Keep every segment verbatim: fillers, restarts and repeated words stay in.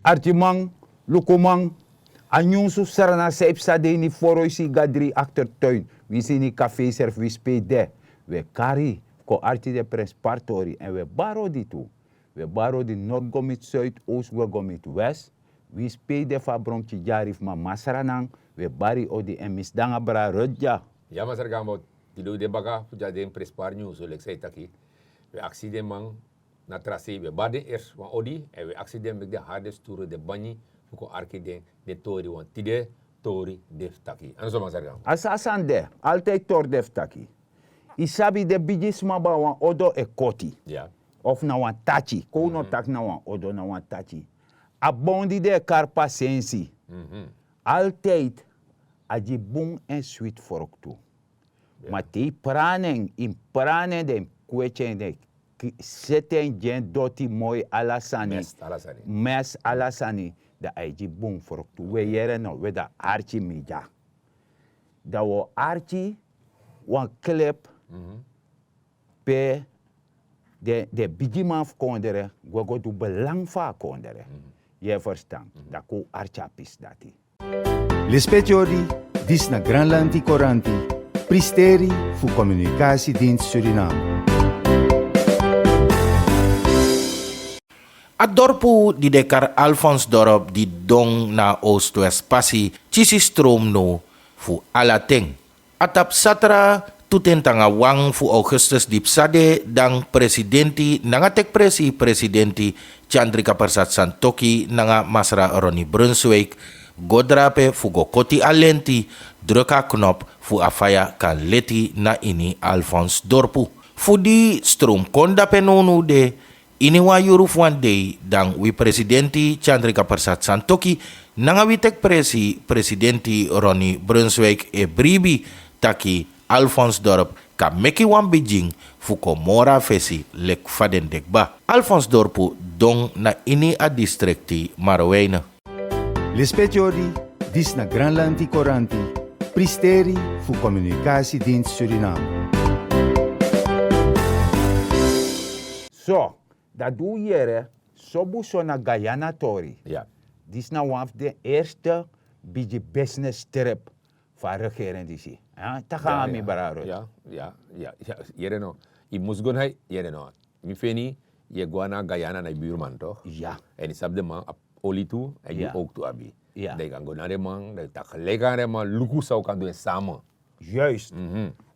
Arkiman, lukuman, a nyunsu srana san yu psa de ini foro yu si yu gadri aktertuin, winsi ini kafei srefi winsi pe yu de. Wi e kari fu kon arki den prenspari tori èn wi e bari odi tu. Wi e bari odi, nord go miti suid, oost go miti west. Winsi pe yu de fu a bronki dyari fu mama sranan, wi e bari yu odi èn mi sidon nanga bra rut dya. Ya masra gambo, tide wi de baka fu tyari den prenspari nyunsu leki san yu taki. Wi e aksi den man na tra sei, wi e bari den ersi wan odi èn wi e aksi den meki den hari den sturu den banyi fu kon arki den, den tori, wan tide tori de fu taki. A no so masra gambo? A so a sani de, altide tori de fu taki. Yu sabi den bigi sma, ba wan odo e koti, of na wan taki, kon wi no taki na wan odo, na wan taki. A bon di den e kari pasensi, altide a gi bun èn switi fruktu. Ma te yu prani en, yu prani en, den kweti en, den seti en gi en doti moi, ala sani, mes, ala sani, dan a e gi bun fruktu. Wi e yere no, wi e, dan arki mi dya. Dan wi o arki wan klip pe den, den bigiman fu kondre gwe go du belang fu a kondre. Yu e ferstan? Dan kon wi arki a pisi dati. Lespeki odi, disi na Granlanti Koranti, pristeri fu Komunikasidinsi Suriname. A dorpu di den kari Alfonsdorp, di don na Oostwest Pasi, kisi stroom now fu ala ten. A tapu satra, tu ten te nanga wan fu augustus di psa de, dan presidenti nanga teki presi presidenti Chandrika Persat Santokhi nanga masra Ronnie Brunswijk go drape fu go koti a lenti, druku a knop fu a faya kan leti na ini Alfonsdorpu. Fu di stroom kon dape nownow de, ini wan yuru fu wan dei, dan wi presidenti Chandrika Persat Santokhi nanga wi teki presi presidenti Ronnie Brunswijk e bribi taki Alfonsdorp kan meki wan bigin fu kon moro a fesi leki fa den de kba. Alfonsdorpu don na ini a distrikti Marowijne. Lespeki odi, disi na Granlanti Koranti, pristeri fu Komunikasidinsi Suriname. So, dati di un yere, sobu so na Guyana tori. Disi na wan fu den eerste bigi business trip fu a regering disi. Taki nanga mi, bra Roy. Ya, ya, ya, ya, yere no. Yu mus go na, yere no. Mi feni, yu e go na Guyana, na yu buurman toch? Ya. Èn yu sabi den man abi oli tu, èn yu ook tu abi. Ya. Dan yu kan go na den man, dan yu taki gelijk nanga den man, luku san un kan du en samen. Juist.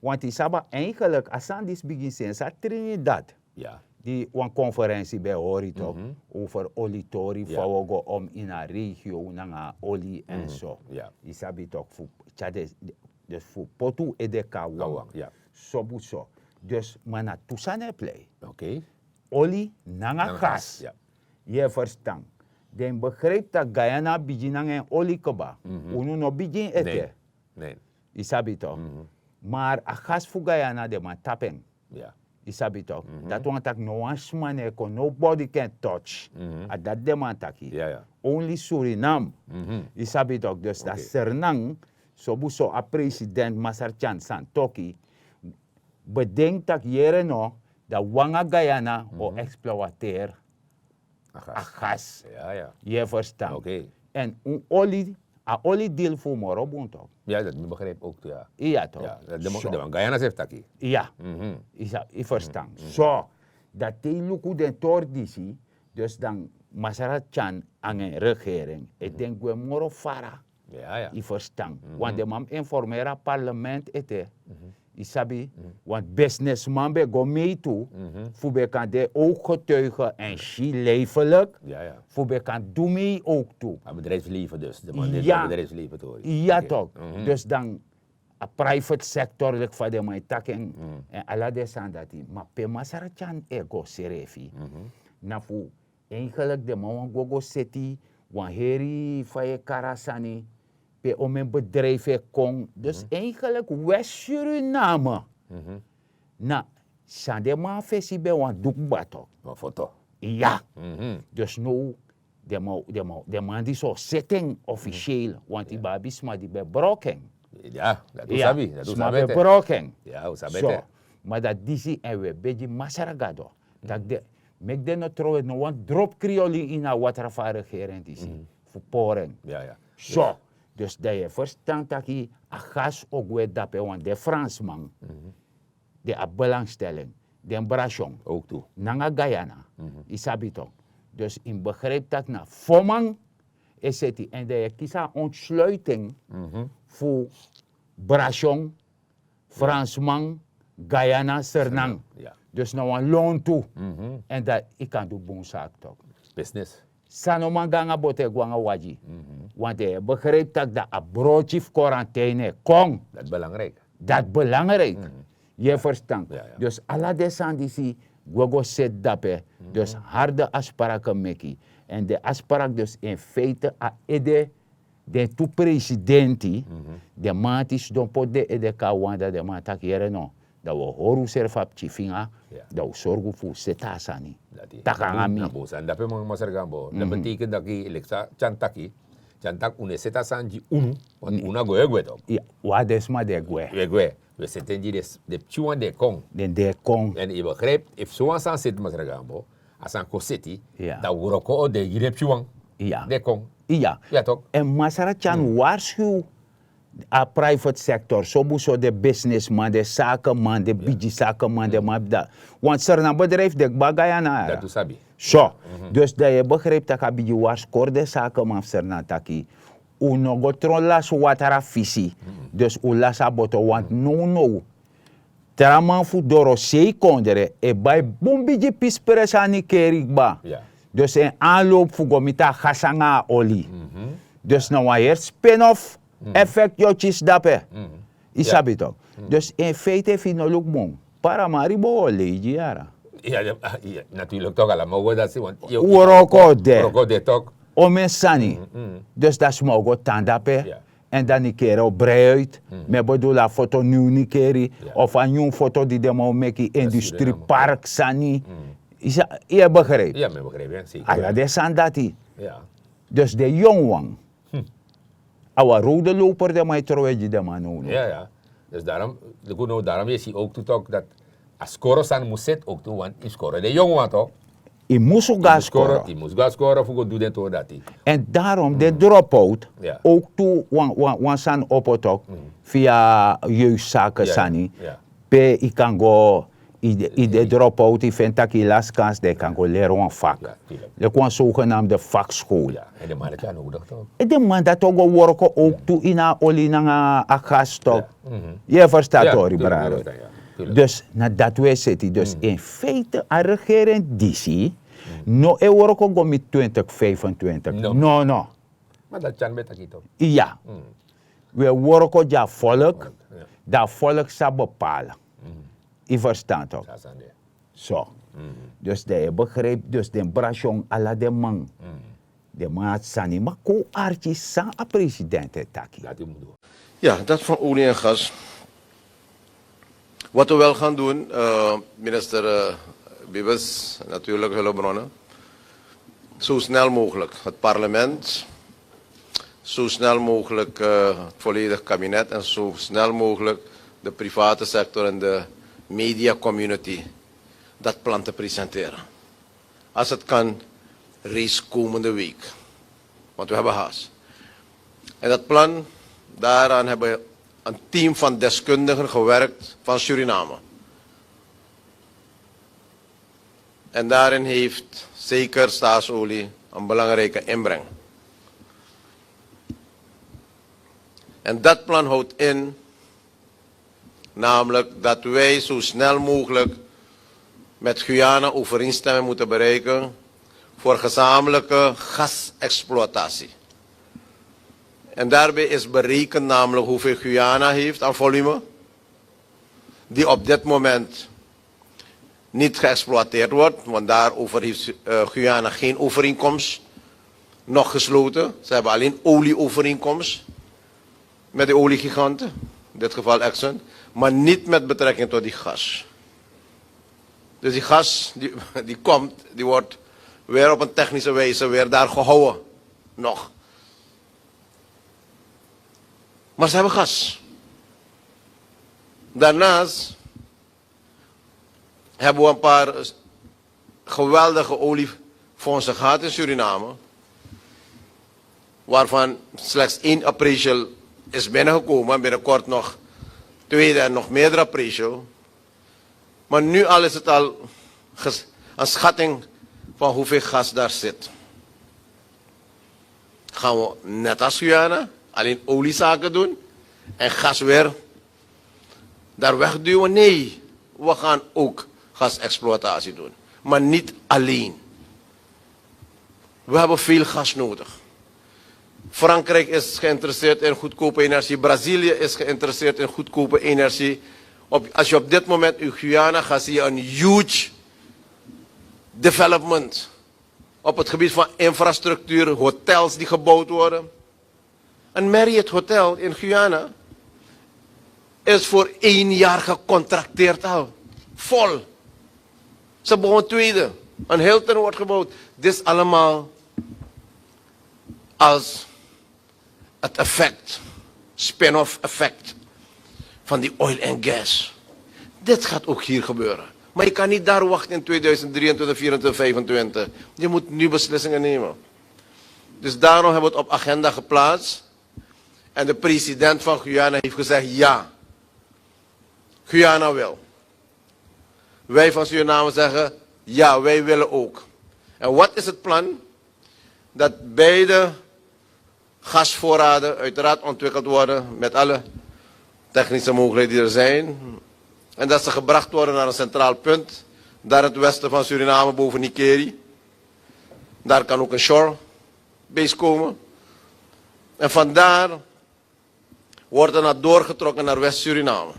Want yu sabi, eigenlijk a sani disi bigin sensi a Trinidad. Ya. Di wan konferensi ben e hori toch, over olitori, fa wi o go om ini a regio nanga oli en so. Ya. Yu sabi toch, fu tyari den, dus fu poti un ede kon na wan. Ya. Sobu so. Dus ma na tu sani e plei. Oké. Oli nanga gas. Ya. Yu e ferstan? Den begrijp taki Guyana bigin nanga en oli kba. Unu no bigin ete. Nee. Yu sabi toch? Maar a gas fu Guyana, den man tapu en. Ya. Yu sabi toch? Dati wani taki no wan sma no e kon, nobody can touch. A dati den man taki. Ya, ya. Only Suriname. Yu sabi toch? Dus dan Sranan, sobu so a president Masra Chan Santokhi bedenki taki yere no, dan wi nanga Guyana o exploiteer a gas. Ya, ya. Yu e ferstan? Oké. Èn un oli, a oli deal fu un moro bun toch? Ya, dati mi begrijp ook, ya. Ya toch? Ya, dati den man, so den man Guyana srefi taki. Ya. Yu sa, yu ferstan? So, dan te yu luku den tori disi, dus dan Masra Chan nanga en regering e denki gwe moro fara. Ya, ya. Yu ferstan? Want den man mus informeri a parlement ete. Yu sabi, want businessman ben go mei tu, fu ben kan de ooggetuige èn si lijfelijk, ya, ya, fu ben kan du mei ook tu. A bedrijfsleven dus, den man de, ya, bedrijfsleven tori. Ya, oké, toch? Dus dan a private sector, leki fa den man e taki en, èn ala den sani dati. Ma pe Masra Chan e go srefi, na fu eigenlijk den man wani go go seti wan heri, fa yu e kari a sani, pe omeni bedrijf e kon. Dus eigenlijk West Suriname, na san den man fesi ben wani du kba toch. Wan foto. Ya. Dus now den man, den man, den man disi o seti en officieel, want yu ben abi sma di ben broko en. Ya, dati un sabi, dati un sabi ete. Sma ben broko en. Ya, un sabi ete. So, ma dati disi, èn wi e begi Masra Gado taki den, Meki den no trowe no wan drop krioli ini a watra fu a regering disi, fu pori en. So, dus dan yu e ferstan taki a gas o gwe dape wan de fransman, den abi belangstelling, den brasion, nanga guyana. Yu sabi tok? Dus yu mus begrijpi tak' na fo man e seti èn dan yu e kisi a ontsluiting fu brasion, fransman, guyana, sernan. Dus na wan lontu. Èn dan yu kan du bun saki tok? San no man go nanga boto e go nanga wagi. Want den e begrijpi tak' dan a broti fu korantine e kon. Dati belangrijk. Yu e ferstan? Dus ala den sani disi gwe go seti dape. Dus harde afsprake meki. Èn den afsprake dus in feite a ede den tu presidenti, den man ati sidon poti den ede kon na wan dati den man taki yere no, dan wi o hori unsrefi a pikin finga, dan wi sorgu fu wi seti a sani. Taki nanga mi. Dape man masra gambo dati betekeni taki leki san tyan taki, tyan taki un no e seti a sani gi unu. Unu na go e gwe tok? Wi abi den sma di e gwe. Wi e seti en gi den pikinwan di e kon. Den di e kon. Èn yu begrijpi efu sowan sani seti masra gambo, a sani kon seti, dan wroko o de gi den pikinwan di e kon. Iya. Èn masra tyan warskiw a private sektor sobu so den businessman den sakeman den bigi sakeman den man abi dati. Want sernan bedrijfi de kba guyana yara. So, dus dan yu e begrijpi tak' a bigi warskori den sakeman fu sernan taki un no go tron lasi watra fisi. Dus un lasi a boto want nownow tra man fu dorosei kondre e bai bun bigi pisi presi a nikeri kba. Dus en anlopu fu go miti a gasi nanga a oli. Dus na wan heri spin-off effect yu o kisi dape. Yu sabi tok? Dus in feite efu yu no luku bun, paramari bo o lei gi yara. Naturlik tok, ala man o go dati si. Wroko de. Wroko de tok. Omen sani. Dus dan sma o go tan dape. Èn dan nikeri o brei uit. Mi e bedulu a foto niw nikeri of a nyun foto di den man o meki industripark sani. Yu e begrijpi? Ala den sani dati. Dus den yonguwan, a wan rode loper den man e trowe gi den man nownow. Dus darom, luku now darom yu e si owktu tok dati a skoro sani mus seti owktu want yu skoro den yonguwan tok. Yu mus go na skoro. Yu mus go na skoro fu go du den tori dati. Èn darom den dropout owktu wan sani opo tok, via jeugdsake sani, pe yu kan go, yu de dropout yu feni tak' yu lasi kans dan yu kan go leri wan vak. Leki wan sogenamde vakskol. Èn den man dati o go worko owktu ini a oli nanga a gas tok. Yu e ferstan tori brada? Dus na dati un e seti dus in feite a regering disi no e worko go mi twintig vijfentwintig. No no. Ma dati tyari mi e taki tok. Iya. Un e worko gi a volk, dan a volk sa bepala. Yu ferstan tok? So, dus dan yu e begrijpi dus den brasyon ala den man, den man ati sani ma kon arki san a president e taki. Ya, dat van olie en gas. Wat we wel gaan doen, minister Bibes, natuurlijke hulpbronnen, zo snel mogelijk het parlement, zo snel mogelijk het volledige kabinet en zo snel mogelijk de private sector en de mediacommunity dat plan te presenteren. Als het kan, reeds komende week. Want we hebben haast. En dat plan, daaraan hebben een team van deskundigen gewerkt van Suriname. En daarin heeft zeker Staatsolie een belangrijke inbreng. En dat plan houdt in namelijk dat wij zo snel mogelijk met Guyana overeenstemming moeten bereiken voor gezamenlijke gasexploitatie. En daarbij is berekend namelijk hoeveel Guyana heeft aan volume die op dit moment niet geëxploiteerd wordt, want daarover heeft Guyana geen overeenkomst nog gesloten. Ze hebben alleen olieovereenkomst met de oliegiganten, in dit geval Exxon, maar niet met betrekking tot die gas. Dus die gas die komt, die wordt weer op een technische wijze weer daar gehouden. Nog. Maar ze hebben gas. Daarnaast hebben we een paar geweldige oliefondsen gehad in Suriname, waarvan slechts één appraisal is binnengekomen, binnenkort nog tweede en nog meerdere appraisal. Maar nu al is het al ges- een schatting van hoeveel gas daar zit. Gaan we net als Guyana alleen oliezaken doen en gas weer daar wegduwen? Nee, we gaan ook gasexploitatie doen. Maar niet alleen. We hebben veel gas nodig. Frankrijk is geïnteresseerd in goedkope energie. Brazilië is geïnteresseerd in goedkope energie. Op, als je op dit moment in Guyana gaat, zie je een huge development op het gebied van infrastructuur, hotels die gebouwd worden. Een Marriott Hotel in Guyana is voor één jaar gecontracteerd al. Vol. Ze bouwen een tweede. Een Hilton wordt gebouwd. Dit is allemaal als het effect, spin-off effect van die oil en gas. Dit gaat ook hier gebeuren. Maar je kan niet daar wachten in tweeduizend drieëntwintig, vierentwintig, vijfentwintig. Je moet nu beslissingen nemen. Dus daarom hebben we het op agenda geplaatst. En de president van Guyana heeft gezegd: ja, Guyana wil. Wij van Suriname zeggen: ja, wij willen ook. En wat is het plan? Dat beide gasvoorraden uiteraard ontwikkeld worden met alle technische mogelijkheden die er zijn. En dat ze gebracht worden naar een centraal punt, daar in het westen van Suriname, boven Nickerie. Daar kan ook een shore base komen. En vandaar wordt er naar doorgetrokken naar West-Suriname.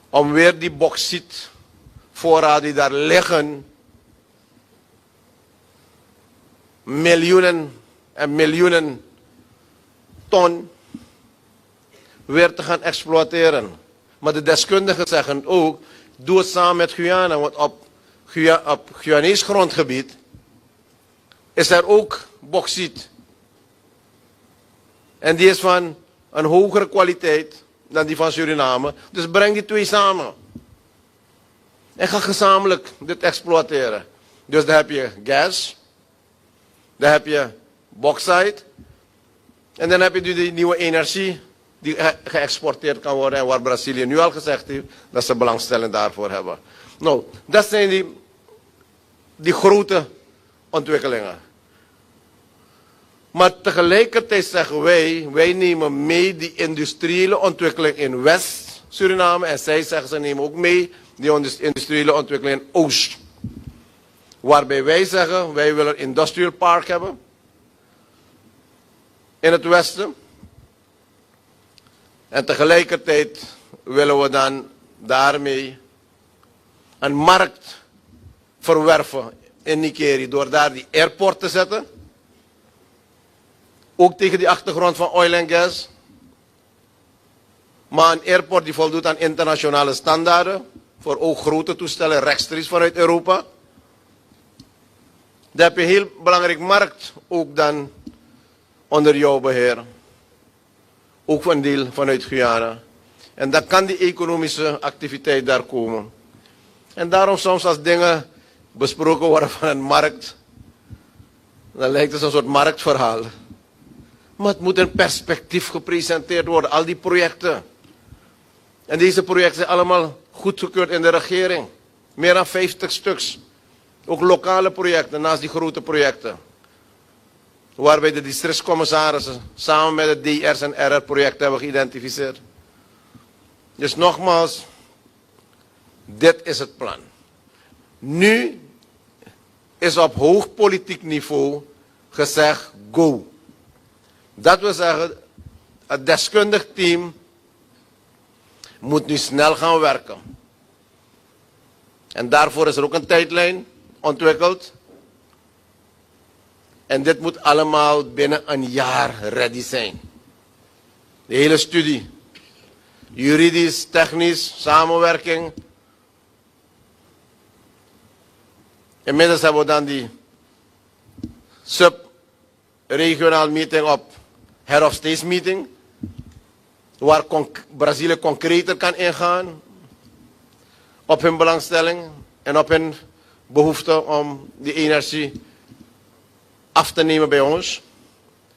Om weer die bauxietvoorraden die daar liggen, miljoenen en miljoenen ton, weer te gaan exploiteren. Maar de deskundigen zeggen ook: doe het samen met Guyana, want op, Guyana, op Guyanees grondgebied is er ook bauxiet. En die is van een hogere kwaliteit dan die van Suriname. Dus breng die twee samen. En ga gezamenlijk dit exploiteren. Dus dan heb je gas, dan heb je bauxite. En dan heb je nu die nieuwe energie die ge- geëxporteerd kan worden en waar Brazilië nu al gezegd heeft dat ze belangstelling daarvoor hebben. Nou, dat zijn die, die grote ontwikkelingen. Maar tegelijkertijd zeggen wij, wij nemen mee die industriële ontwikkeling in West-Suriname. En zij zeggen, ze nemen ook mee die ondus- industriële ontwikkeling in Oost. Waarbij wij zeggen, wij willen een industrial park hebben in het westen. En tegelijkertijd willen we dan daarmee een markt verwerven in Nickerie door daar die airport te zetten. Ook tegen die achtergrond van oil en gas. Maar een airport die voldoet aan internationale standaarden voor ook grote toestellen rechtstreeks vanuit Europa. Dan heb je een heel belangrijk markt ook dan onder jouw beheer. Ook een deel vanuit Guyana. En dan kan die economische activiteit daar komen. En daarom soms als dingen besproken worden van een markt, dan lijkt het een soort marktverhaal. Maar het moet in perspectief gepresenteerd worden, al die projecten. En deze projecten zijn allemaal goedgekeurd in de regering. Meer dan vijftig stuks. Ook lokale projecten naast die grote projecten. Waarbij de districtscommissarissen samen met de D R's en R R projecten hebben geïdentificeerd. Dus nogmaals, dit is het plan. Nu is op hoog politiek niveau gezegd: go. Dat wil zeggen, het deskundig team moet nu snel gaan werken. En daarvoor is er ook een tijdlijn ontwikkeld. En dit moet allemaal binnen een jaar ready zijn. De hele studie. Juridisch, technisch, samenwerking. Inmiddels hebben we dan die subregionale meeting op Head of States meeting, waar conc- Brazilië concreter kan ingaan op hun belangstelling. En op hun behoefte om die energie af te nemen bij ons,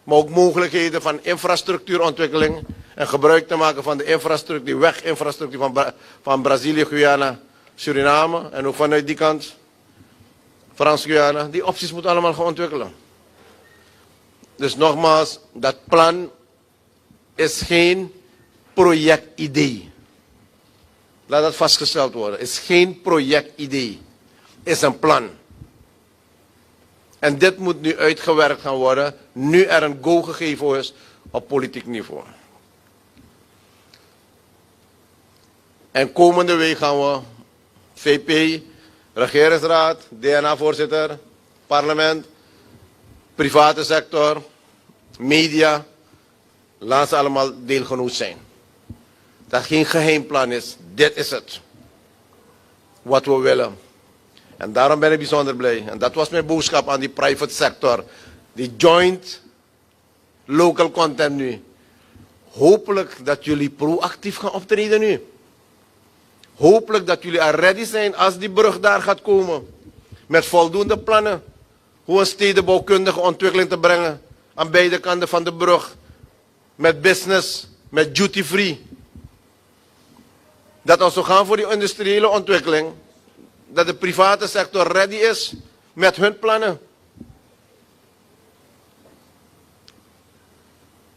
maar ook mogelijkheden van infrastructuurontwikkeling en gebruik te maken van de infrastructuur, die weginfrastructuur van, Bra- van Brazilië, Guyana, Suriname en ook vanuit die kant Frans-Guyana, die opties moeten allemaal gaan ontwikkelen. Dus nogmaals, dat plan is geen projectidee. Laat dat vastgesteld worden. Is geen projectidee. Is een plan. En dit moet nu uitgewerkt gaan worden, nu er een go gegeven is op politiek niveau. En komende week gaan we V P, regeringsraad, D N A-voorzitter, parlement, private sector, media, laat ze allemaal deelgenoot zijn. Dat geen geheim plan is. Dit is het wat we willen. En daarom ben ik bijzonder blij. En dat was mijn boodschap aan die private sector. Die joint local content nu. Hopelijk dat jullie proactief gaan optreden nu. Hopelijk dat jullie al ready zijn als die brug daar gaat komen. Met voldoende plannen. Hoe een stedenbouwkundige ontwikkeling te brengen aan beide kanten van de brug. Met business, met duty free. Dat als we gaan voor die industriële ontwikkeling, dat de private sector ready is met hun plannen.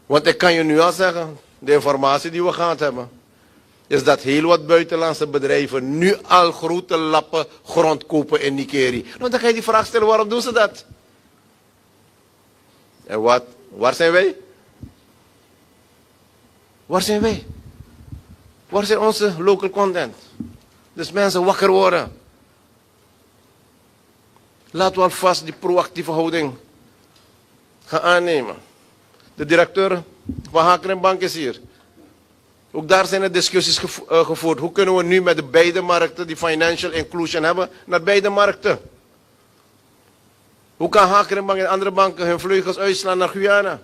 Want ik kan je nu al zeggen, de informatie die we gehad hebben, is dat heel wat buitenlandse bedrijven nu al grote lappen grond kopen in Nigeria. Nou, dan kan je die vraag stellen, waarom doen ze dat? En wat, waar zijn wij? Waar zijn wij? Waar zijn onze local content? Dus mensen, wakker worden. Laten we alvast die proactieve houding gaan aannemen. De directeur van Hakren Bank is hier. Ook daar zijn er discussies gevo- eh, gevoerd. Hoe kunnen we nu met de beide markten die financial inclusion hebben, naar beide markten? Hoe kan Hakren Bank en andere banken hun vleugels uitslaan naar Guyana?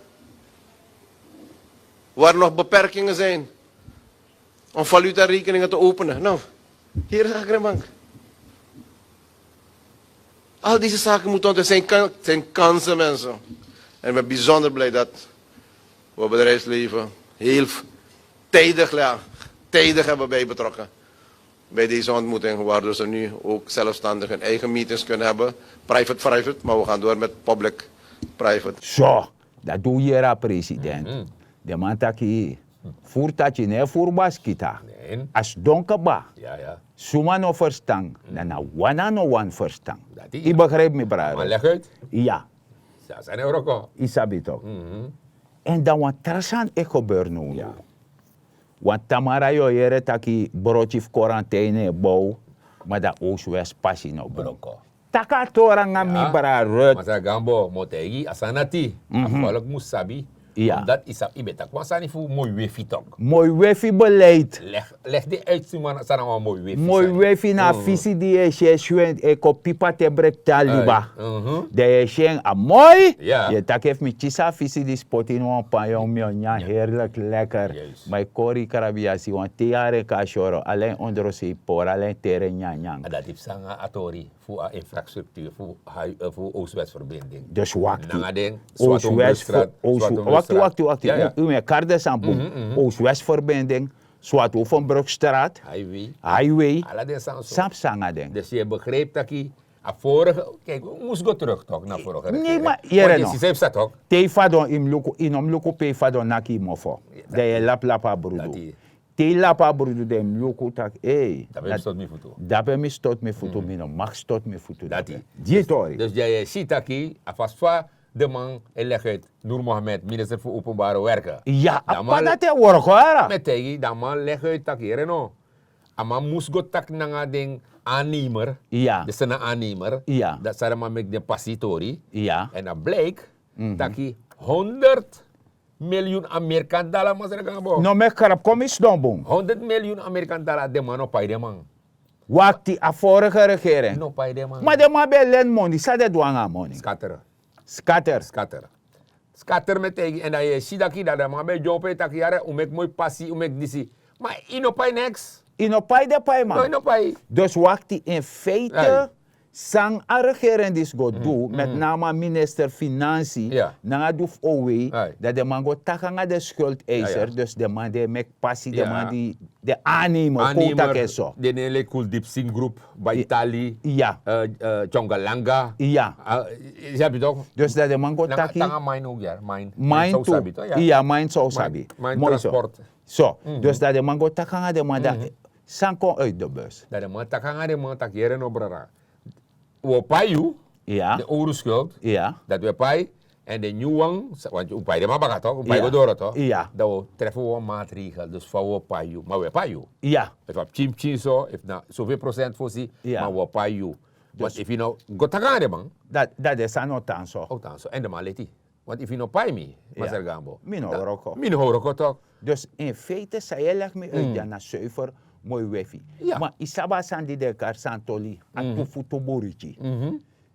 Waar nog beperkingen zijn om valutarekeningen te openen. Nou, hier is Hakren Bank. Al deze zaken moeten ontwikkeld zijn, kan- zijn kansen, mensen. En ik ben bijzonder blij dat we bedrijfsleven heel v- tijdig, ja, tijdig hebben bijbetrokken bij deze ontmoeting, waardoor ze nu ook zelfstandig hun eigen meetings kunnen hebben. Private, private, maar we gaan door met public, private. So, dat doe hier a president. Den man taki, furu taki ne furu baskita. A sidon kaba. Suma no verstan, na na wan a no wan verstan. I begrijp mi, brada? Maar leg uit. Ja. Sasa ne wroko. I sabi toch. En dan wan tra sani e gebeur now. Wan tamara yu o yere taki broti fu quarantaine e bow, ma dan Oostwest pasi no bun. Taki a tori nanga mi, brada Ruth. Masa Gambo, mi o taigi yu a sani dati. A volk mus sabi. Omdat i sabi, i ben taki wan sani fu moi wefi tok. Moi wefi beleid. Leg den uitstuman san na wan moi wefi. Moi wefi na a fisi di yu e si e swen e kon pipa te breki te a liba. Dan yu e si en a moi. Yu e taki efu mi kisi a fisi disi poti ini wan pan, mi o nyan heerlijk lekker. Ma yu kori yu krabi, yu e si wan te yu hari en kon a syoro, ala en ondrosei pori, ala en tere nyanyan. A dati psa nanga a tori fu a infrastructuur fu, fu Oostwest verbinding. Dus wakti. Nanga den Oostwest, wakti, wakti, wakti. Un e kari den sani bun. Oostwest verbinding, Swarthövenbrugstraat, highway. Ala den sani so. San psa nanga den? Dus yu e begrijp taki a vorige, kijk, we mus go terug toch na vorige regering. Nee, maar yere no. Te yu fadon yu mus luku, yu no mus luku pe yu fadon naki yu mofo. Dan yu e laplapu a brudu. Te yu lapu a brudu, dan yu mus luku taki, ei, dape mi stot mi futu. Mi no mag stot mi futu dape. Gi tori. Dus dan yu e si taki a fasi fa den man e leg uit, Nur Mohammed, minister fu openbare werken. Ya, a p'pa dati e wroko, ara. Mi e taigi yu, dan a man leg uit taki, yere no, a man mus go taki nanga den aannemer. Den sani na aannemer. Dati san den man meki den pasi tori. En a blijk taki honderd miljoen Amerikan dala, masra Gambo. No meki grap, kon mi sidon bun. Honderd miljoen Amerikan dala, den man no pai den man. Wakti, a vorige regering no pai den man. Ma den man ben e leni moni, san den du nanga a moni? Skatter. Skatter. Skatter. Skatter, mi e taigi yu. En dan yu e si taki dan den man ben e dyompo e taki, yere, un meki moi pasi, un meki disi. Ma yu no pai niks. Yu no pai den paiman. Dus wakti, in feite san a regering disi go du met name a minister finansi nanga du fu owei, dan den man go taki nanga den skuldeiser. Dus den man di e meki pasi, den man di den animo kon taki en so. Den no e leki kul dipsing grup, baitali, tyongalanga. Yu sabi tok? Dus dan den man go taki nanga main owgi ya, main. Main tu. Yu sabi tok? Iya, main san un sabi. Moi so. So dus dan den man go taki nanga den man dan san kon uit de bus. Dan den man taki nanga den man taki yere no brada, wi o pai yu den owru skuld, dati wi e pai. En den nyun wan, want un pai den man baka tok, un pai go doro tok. Dan wi o trefu wan maatregel, dus fa wi o pai yu, ma wi e pai yu. Efu a pikin pikin so, efu na soveel procent fosi, ma wi o pai yu. Want efu yu no go taki nanga den man, dan den sani o tan so. En den man leti. Want efu yu no pai mi, masra gambo, mi no wroko. Mi no wroko tok. Dus in feite san yu e leki mi uit ya na suifer moi wefi. Ma yu sabi a sani di den e kari santoli, a tu futu buriki.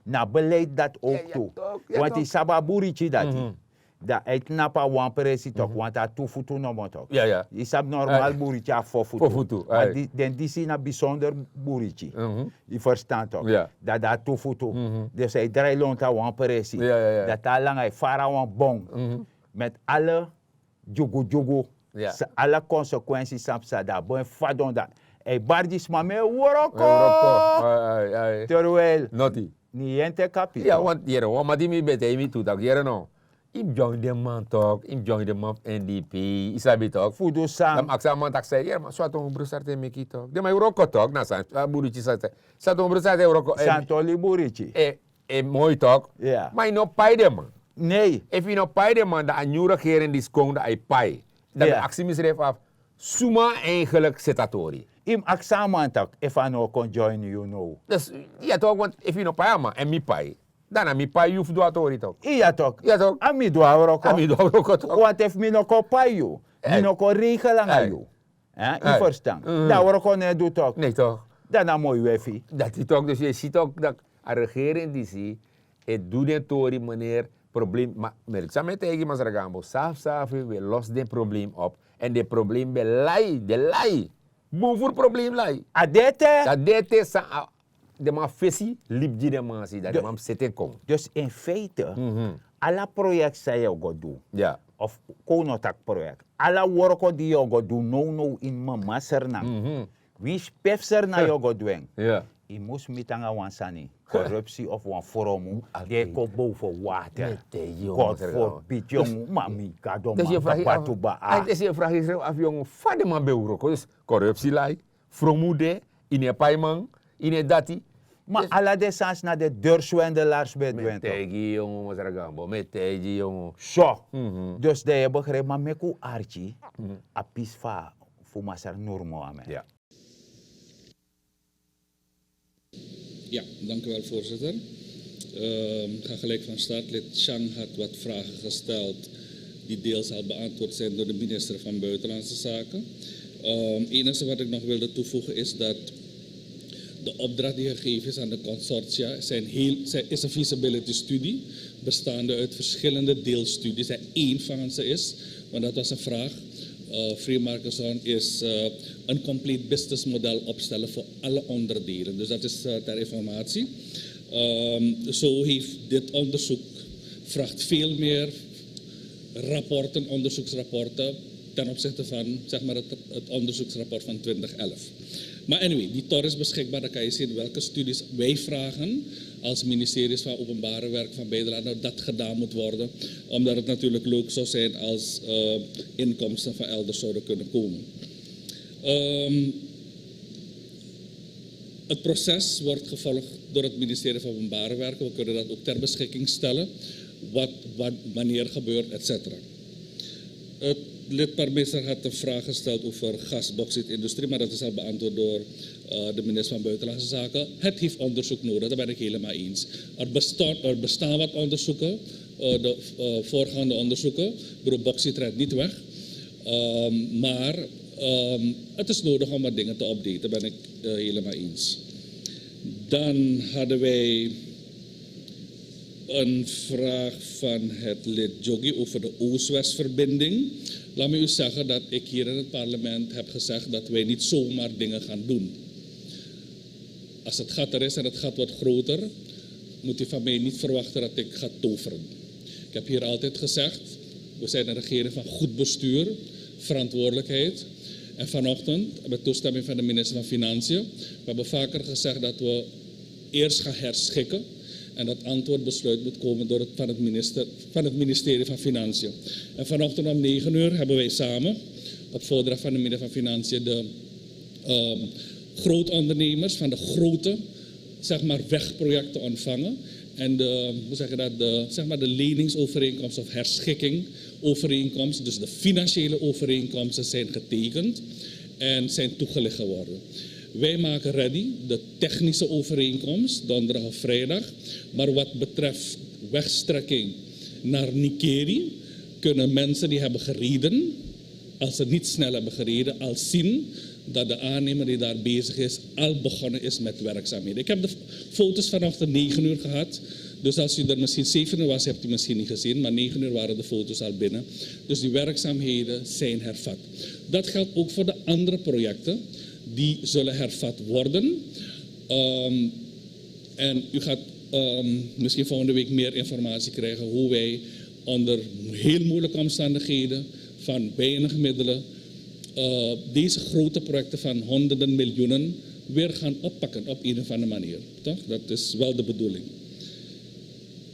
Na beleid dati owktu. Want yu sabi a buriki dati, dan a e tnapu a wan presi tok, want a tu futu nomo tok. Yu sabi normal buriki a fo futu. Ma den disi na bisonder buriki. Yu ferstan tok? Dan a tu futu. Dus a e drai lontu a wan presi. Dan te a langa a e fara wan bon met ala dyugudyugu, ala konsekwensi san psa, dan a bon e fadon. Dan a e bari gi sma mi e wroko. Terwijl noti ni yu en te kapi. Ya want yere wan man di mi ben taigi mi tu tak' yere no, yu mus join den man tok, yu mus join den man fu n d p. Yu sabi tok? Fu du san? Dan mi aksi a man tak' san yere man, so a ton bru sarte meki tok, den man e wroko tok. Na san a buriki sarte? San ton bru sarte e wroko? Santoli buriki. E moi tok. Ma yu no pai den man. Nei. Efu yu no pai den man dan a nyun regering disi kon dan a e pai. Dan mi aksi misrefi afu, suma eigenlik seti a tori? Yu mus aksi a man tak' efu a no o kon join yu now. Ya tok, want efu yu no pai a man èn mi pai, dan na mi pai yu fu du a tori tok. Iya tok. A mi du a wroko. A mi du a wroko tok. Want efu mi no kon pai yu, mi no kon regel nanga yu, yu ferstan, dan a wroko no e du tok. Nei tok. Dan na moi wefi. Dati tok, dus yu e si tok tak' a regering disi e du den tori meneer. Problem, ma merki san mi e taigi masra gambo, safisafi wi e los den problem op. Èn den problem ben lai, den lai. Bun furu problem lai. A de ete. A de ete san a den man fesi libi gi den man si dan den man mus seti en kon. Dus in feite, ala proyekti san yu o go du, of kon un no taki proyekti, ala worko di yu o go du nownow ini mama sernan, winsi pe fu sernan yu o go du en, yu mus miti nanga wan sani, korupsi of wan fromu di e kon bow fu water. God forbidi yongu, ma mi gado man, batuba a. Desi yu e fragi yusrefi afu yongu, fa den man ben wroko? Dus korupsi lai, fromu de, yu no e pai man, yu no e dati. Ma ala den sani na den dori swendelars ben du en tok. Mi e taigi yu yongu, masra gambo, mi e taigi yu yongu. So, dus dan yu e begrijpi, ma meki un arki a pisi fu masra nurmo amen. Ja, dank u wel, voorzitter. Ehm, ga gelijk van start. Lid Chang had wat vragen gesteld die deels al beantwoord zijn door de minister van Buitenlandse Zaken. Ehm, het enige wat ik nog wilde toevoegen is dat de opdracht die gegeven is aan de consortia zijn heel, zijn, is een feasibility studie bestaande uit verschillende deelstudies. En één van ze is, want dat was een vraag, eh, Free Marketson is, eh, een compleet businessmodel opstellen voor alle onderdelen. Dus dat is, eh, ter informatie. Ehm, zo heeft dit onderzoek vraagt veel meer rapporten, onderzoeksrapporten, ten opzichte van, zeg maar, het, het onderzoeksrapport van twintig elf. Maar anyway, die tor is beschikbaar, dan kan je zien welke studies wij vragen als ministeries van Openbare Werken van beide landen dat gedaan moet worden, omdat het natuurlijk leuk zou zijn als, eh, inkomsten van elders zouden kunnen komen. Ehm, het proces wordt gevolgd door het ministerie van Openbare Werken. We kunnen dat ook ter beschikking stellen, wat, wat wanneer gebeurt, et cetera. Het lid Parmeester had een vraag gesteld over gasbauxietindustrie, maar dat is al beantwoord door, eh, de minister van Buitenlandse Zaken. Het heeft onderzoek nodig, daar ben ik helemaal eens. Er bestaan, er bestaan wat onderzoeken, eh, de, eh, voorgaande onderzoeken. Ik bedoel, bauxiet redt niet weg. Ehm, maar, ehm, het is nodig om wat dingen te updaten, daar ben ik, eh, helemaal eens. Dan hadden wij een vraag van het lid Jogi over de Oost-West-verbinding. Laat me u zeggen dat ik hier in het parlement heb gezegd dat wij niet zomaar dingen gaan doen. Als het gat er is en het gat wordt groter, moet u van mij niet verwachten dat ik ga toveren. Ik heb hier altijd gezegd, we zijn een regering van goed bestuur, verantwoordelijkheid. En vanochtend, met toestemming van de minister van Financiën, we hebben vaker gezegd dat we eerst gaan herschikken. En dat antwoordbesluit moet komen door het, van, het minister, van het ministerie van Financiën. En vanochtend om negen uur hebben wij samen, op voordracht van de minister van Financiën, de um, grootondernemers van de grote, zeg maar, wegprojecten ontvangen. En de, hoe zeg je dat, de, zeg maar, de leningsovereenkomst of herschikkingovereenkomst, dus de financiële overeenkomsten, zijn getekend en zijn toegelicht geworden. Wij maken ready de technische overeenkomst, donderdag of vrijdag. Maar wat betreft wegstrekking naar Nikeri, kunnen mensen die hebben gereden, als ze niet snel hebben gereden, al zien dat de aannemer die daar bezig is, al begonnen is met werkzaamheden. Ik heb de foto's vanochtend negen uur gehad. Dus als u er misschien zeven uur was, hebt u misschien niet gezien. Maar negen uur waren de foto's al binnen. Dus die werkzaamheden zijn hervat. Dat geldt ook voor de andere projecten. Die zullen hervat worden. Um, en u gaat um, misschien volgende week meer informatie krijgen hoe wij onder heel moeilijke omstandigheden van weinig middelen uh, deze grote projecten van honderden miljoenen weer gaan oppakken op een of andere manier. Toch? Dat is wel de bedoeling.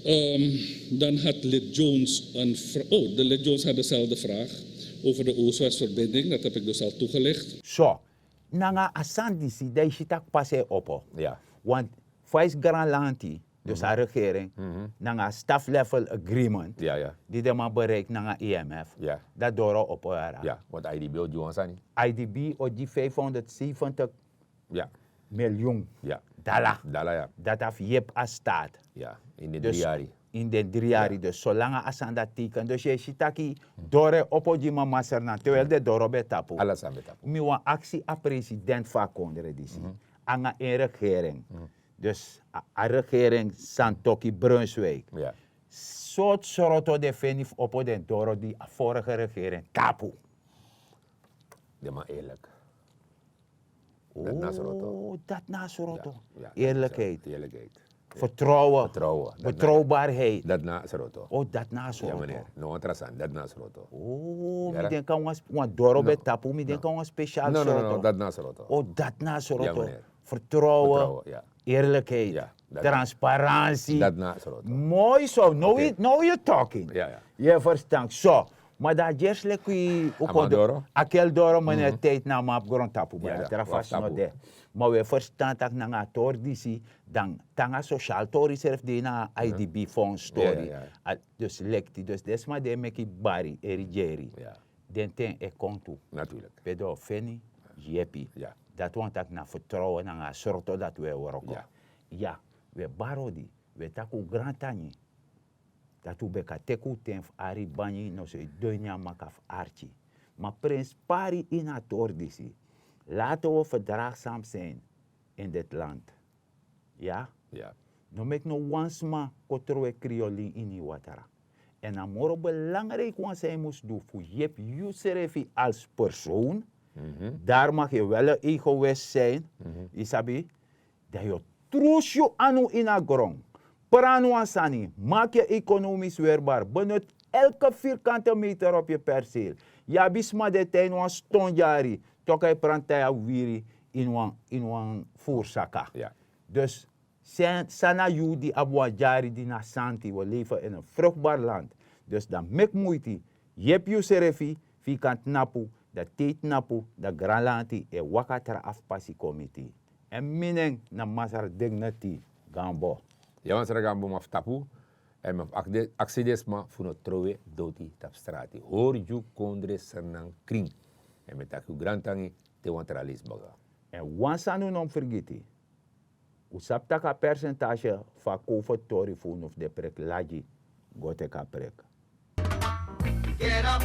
Um, dan had lid Jones een vraag. Oh, de lid Jones had dezelfde vraag over de Oost-West-verbinding. Dat heb ik dus al toegelicht. So, nanga a sani disi dan yu si tak' pasi e opo. Want fa yu si granlanti, dus a regering, nanga a staff level agreement di den man bereik nanga imf, dan doro opo yara. Want idb o gi wan sani. Idb o gi vijfhonderdzeventig miljoen dala. Dati a fu yepi a staat. Dus in den dri yari, dus solanga a sani dati teken, dus yu e si taki doro e opo gi mama sernan terwijl den doro ben tapu. Mi wani aksi a president fu a kondre disi nanga en regering, dus a regering santoki brunswijk, sortu sroto den feni fu opo den doro di a vorige regering tapu? Den man eerlik. Dati na sroto. Dati na sroto. Eerlijkheid. Vertrouwen. Betrouwbaarheid. Dati na sroto. O dati na sroto. No wan tra sani, dati na sroto. Mi denki a wan doro ben tapu, mi denki a wan special sroto. Dati na sroto. O dati na sroto. Vertrouwen. Eerlijkheid. Transparantie. Dati na sroto. Moi so, now you talking. Yu e ferstan so. Ma dan a gersi leki wi kon du a kel doro, mene, tijdi na a man abi grontapu, bai a tra fasi no de. Ma wi e ferstan tak' nanga a tori disi, dan te nanga sosial tori srefi de ini a idb fonds tori. Dus lekti, dus den sma di e meki bari e rigeri, den ten e kon tu. Pe den o feni yepi. Dati wani tak' na fertrouwen nanga a sroto dati wi e wroko. Ya, wi e bari odi, wi e taki un grantangi dati un ben kan teki un ten fu ari banyi noso e doi nyan maka fu arki. Ma prenspari ini a tori disi. Laten we verdraagzaam zijn in dit land. Ya. No meki no wan sma kon trowe kriolin ini yu watra. Èn a moro belangriki wan san yu mus du fu yepi yusrefi als persoon. Dari maki yu wel en egoist zijn. Yu sabi, dan yu o trusu yu anu ini a gron. Prani wan sani, maki yu ekonomis werbar, benut elke vierkante meter op yu perseel. Yu abi sma di e tan ini wan ston dyari, toki a e pranti a yu a wiri ini wan ini wan furu saka. Dus san na yu di abi wan dyari di na santi, wi o lefe ini en frukbar land. Dus dan meki muiti, yepi yusrefi, fu yu kan tnapu, dan te yu tnapu, dan granlanti e waka tra afu pasi kon miti yu. Èn mi nen na masra dignity gambo. Ya masra gambo, mi abi fu tapu, èn mi abi fu aksi den sma fu no trowe doti tapu strati. Hori yu kondre sernan krin. Èn mi e taki un grantangi te wan tra leisi baka. Èn wan sani un no mus fergiti. Un sabi tak' a persentage fu a kowfo tori fu unu fu den preki lagi go teki a preki. Get up,